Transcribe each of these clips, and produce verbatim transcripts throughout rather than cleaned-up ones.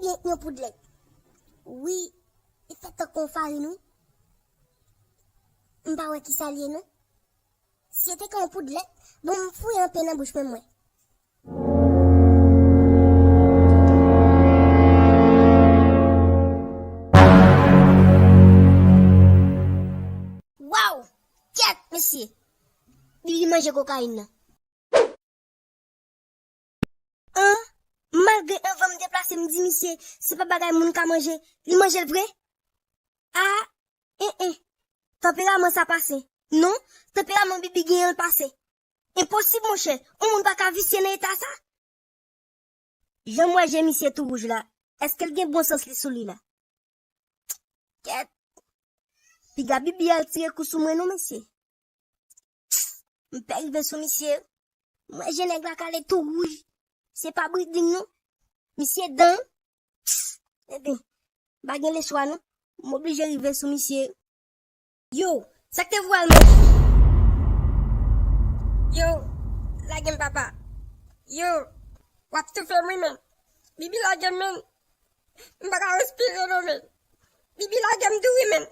Yon poudlèt. Wi, li fèt tankou yon farin, wi. M pa wè kisa l ye, non. Si se te ka yon poudlèt, bon, m fouye anpil nan bouch mwen, mwen. Waw! Kèt, mesye! Li manje kokayin nan. An, malgre anvan m deplase, m di misye, se pa bagay moun ka manje, li manje l vre? A, en, en. Tanperaman sa pase. Non, tanperaman Bibi genyen l pase. Enposib, monchè, yon moun pa ka visye nan eta sa. Jan m wè je misye tou wouj la, èske l gen bon sans li sou li la? Kèt! Piga Bibi al tire kou sou mwen non, mesye. M pè rive sou misye. M wè je nèg la kale tou wouj. Se pa breeding non. Misye dan. Ebyen, m pa gen leswa non. M oblije rive sou misye. Yo, sa k te voye l manje? Yo, lage m papa. Yo, w ap toufe m wi menn. Bibi lage m menn. M pa ka respire non menn. Bibi lage m tou wi menn.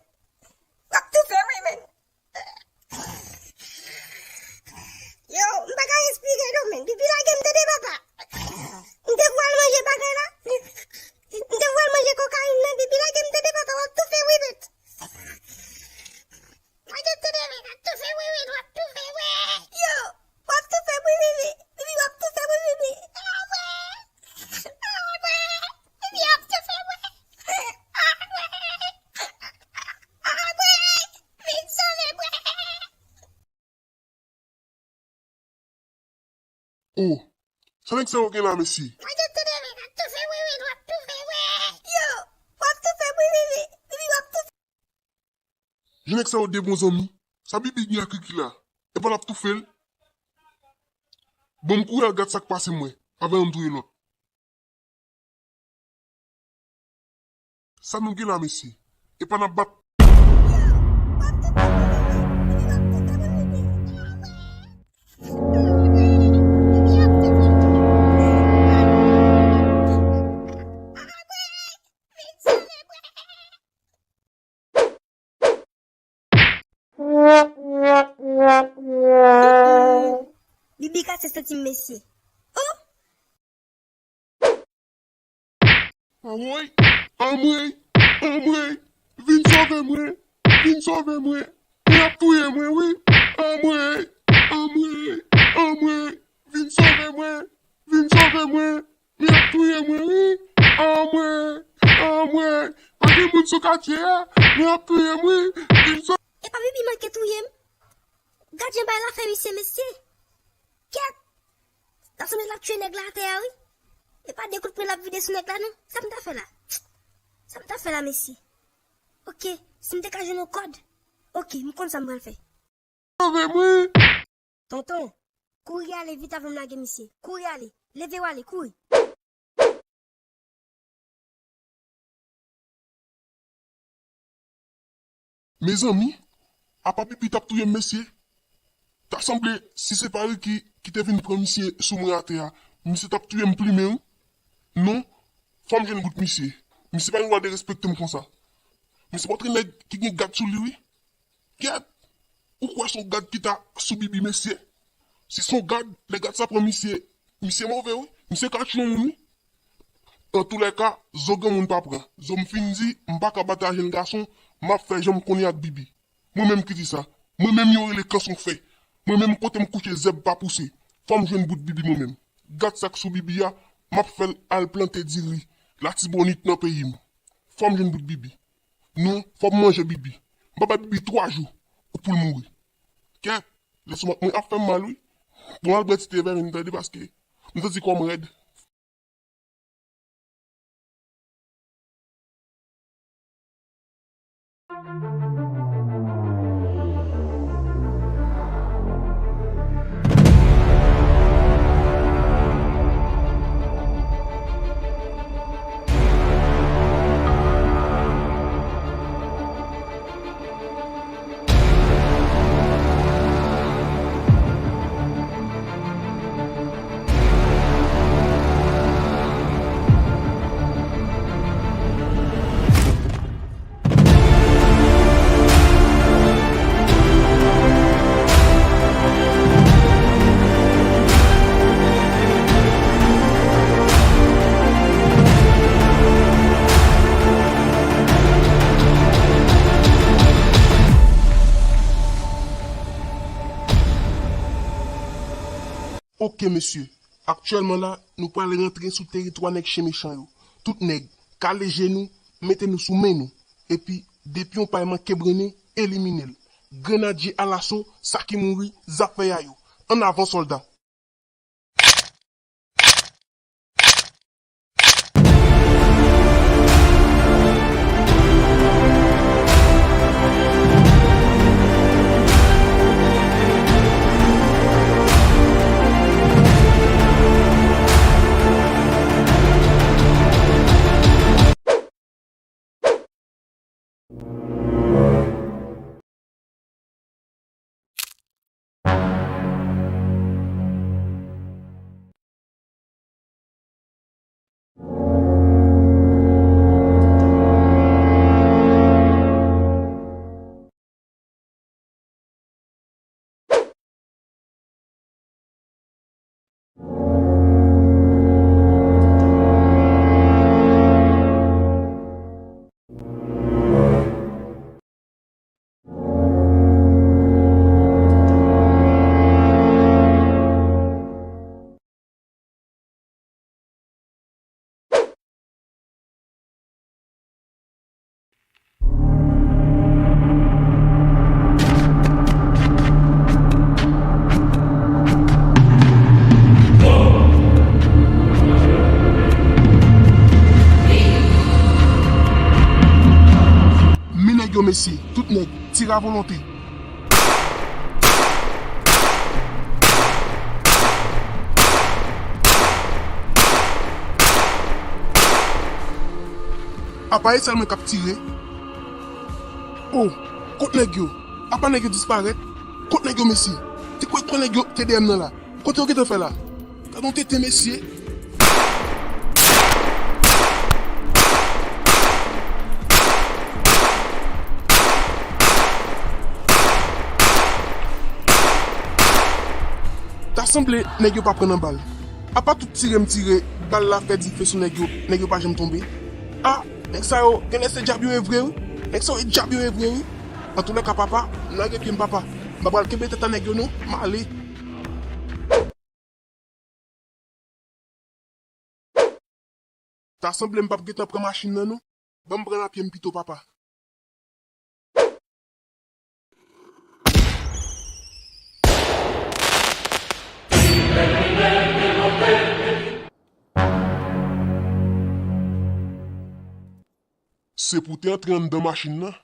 W ap toufe m wi menn. Yo, m pa ka respire non menn. Bibi lage m tande papa. M te voye l manje bagay la. M te voye l manje kokayin nan. Bibi lage m tande papa. W ap toufe m wi menn. Lage m tande menn. W ap toufe m wi menn. W ap toufe m wi. Yo, w ap toufe m wi Bibi. Bibi, w ap toufe m wi Bibi. Anmwey. Anmwey. Bibi ap toufe mwen. Anmwey. Anmwey. Vin sove mwen. Oh, sa nèg sa yo gen la, mesye? Mwen gen tande men ap toufe mwen, wi, nou ap toufe mwen. Yo, w ap toufe mwen, Bibi. Bibi, w ap toufe. Je nèg sa yo de bon zanmi. Sa Bibi gen ak Ricky la? Epa l ap toufe l. Bon, m kouri al gad sa k pase mwen, avan yon m touye lòt. Sa nou gen la, mesye? Epa n ap bat. Bibi kase santi m, mesye. Oh! Anmwey, anmwey, anmwey, vin sove mwen, vin sove mwen, men y ap touye mwen, wi. Anmwey, anmwey, anmwey, vin sove mwen, vin sove mwen, men y ap touye mwen, wi. Anmwey, anmwey, pa gen moun sou katye a, men y ap touye mwen, wi. Vin sove. Epa Bibi manke touye m. Gad jan bagay la fè misye, mesye. Kèt! L ap sanble l ap tchwe nèg la atè a, wi. E pa de kout pwen l ap vide sou nèg la, non. Sa m ta fè la? Sa m ta fè la, mesye? Oke, si m te ka jwenn yon kòd. Oke, m konn sa m pral fè. Sove mwen! Tonton, kouri ale vit avan m lage misye. Kouri ale. Leve w ale, kouri. Mezanmi, apa Bibi t ap touye m, mesye. Ta sanble, si se pa Ricky ki te vin pran misye sou mwen atè a, misye t ap touye m plimen, wi. Non, fò m jwenn bout misye. Misye pa gen dwa derespekte m konsa. Misye montre nèg ki gen gad sou li, wi. Kèt! Ou kwè se yon gad ki ta sou Bibi, mesye? Si se yon gad, lè gad sa pran misye, misye move, wi. Misye ka tchwe yon moun, wi. Antoulèka, zo granmoun pa pran. Zo m fin di, m pa ka bat a jenn gason, m ap fè jan m konnen ak Bibi. Mwen menm ki di sa. Mwen menm yo rele kanson k fè. Mwen menm kote m kouche zèb pa pouse. Fò m jwenn bout Bibi mwen menm. Gad sa k sou Bibi a, m ap fè l al plante diri Latibonit nan peyi m. Fò m jwenn bout Bibi. Non, fò m manje Bibi. M pa bay Bibi twa jou pou l mouri. Kèt, lestomak mwen ap fè m mal, wi. Bon, al bwè ti te vèmin, tande, paske m santi kò m rèd. Ok, mesye. Aktyèlman la, nou pral rantre sou teritwa nèg chen mechan yo. Tout nèg, kale je nou, mete nou sou men nou. Epi, depi yon pa manke brennen, elimine l. Grenadye alaso, sa ki mouri, zafè a yo. Ann avan, sòlda! Men nèg yo, mesye, tout nèg, tire a volonte. Apa e sèl mwen k ap tire? O, kot nèg yo? Apa nèg yo disparèt? Kot nèg yo, mesye? Te kwè, kwè nèg yo te dèyè m nan la. Kote yo gentan fè la? Gad yon tenten, mesye. Ta sanble nèg yo pa pran nan bal. Apa tout tire m tire, bal la fè dife sou nèg yo, nèg yo pa janm tonbe. A, nèg sa yo, genlè se dyab yo ye vre, wi. Nèg sa yo e dyab yo ye vre, wi. Antoulèka, papa, m lage pye m, papa. M pa pral kenbe tèt a nèg yo, non. M ale. Ta sanble m p ap gentan pran machin nan, non. Ban m pran l a pye m pito, papa. Se pou w te antre anndan machin nan,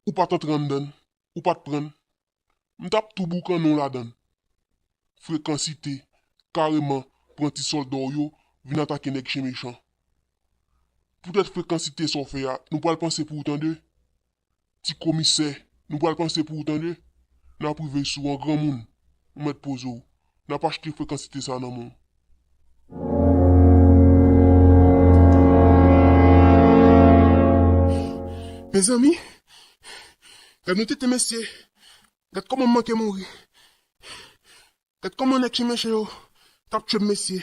ou pa t antre anndan l, ou pa t pran l, m t ap tou boukannen w ladan l. Frekansite, kareman, pran ti sòlda w yo, vin atake nèg chen mechan. Poutèt frekansite sa w fè a, nou pral panse pou ou tande. Ti komisè, nou pral panse pou ou tande. N ap rive sou ou an granmoun, ou mèt poze w. N ap achte frekansite sa nan men w. Mezanmi, gad yon tenten, mesye. Gad kòman m manke mouri. Gad kòman nèg chen mechan yo t ap tchwe m, mesye.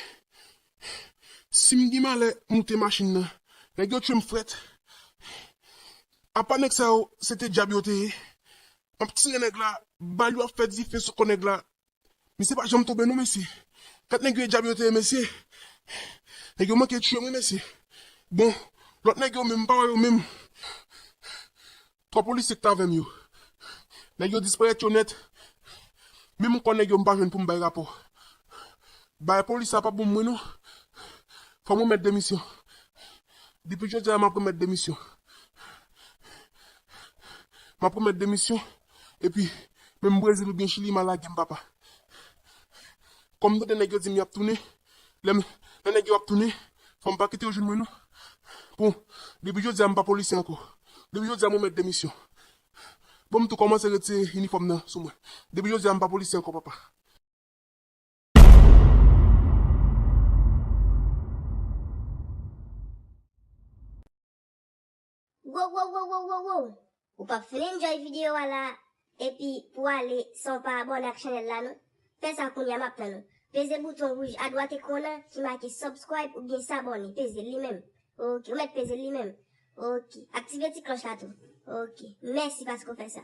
Si m gen malè moute machin nan, nèg yo tchwe m frèt. Apa nèg sa yo, se te dyab yo te ye. M ap tire nèg la, bal yo ap fè dife sou kò nèg la. Misye pa janm tonbe non, mesye. Gad nèg yo e dyab yo te ye, mesye. Nèg yo manke tchwe m wi, mesye. Bon, lòt nèg yo menm, m pa wè yo menm. Twa polisye ki t avè m yo. Nèg yo disparèt yo nèt. Menm kò nèg yo m pa jwenn pou m bay rapò. Bagay polis sa pa bon mwen non. Fò m remèt demisyon. Depi jodi a m ap remèt demisyon. M ap remèt demisyon. Epi, menm Brezil oubyen Chili, m a lage m, papa. Kòm m tande nèg yo di m y ap tounen, lè m, lè nèg yo ap tounen, fò m pa kite yo jwenn mwen non. Bon, depi jodi a m pa polisye ankò. Depi jodi a m remèt demisyon. Bon, m tou kòmanse retire inifòm nan sou mwen. Depi jodi a m pa polisye ankò, papa. Wow, wow, wow, wow, wow, wow. Ou p ap fin enjoy videyo a la, epi pou ale san w pa abòne ak chanèl la non. Fè sa kounye a, m ap tann ou. Peze bouton wouj adwat ekran w nan ki make subscribe oubyen s'abonner. Peze l li menm. Ok, ou mèt peze l li menm. Ok, aktive ti klòch la tou. Ok, mèsi paske w fè sa.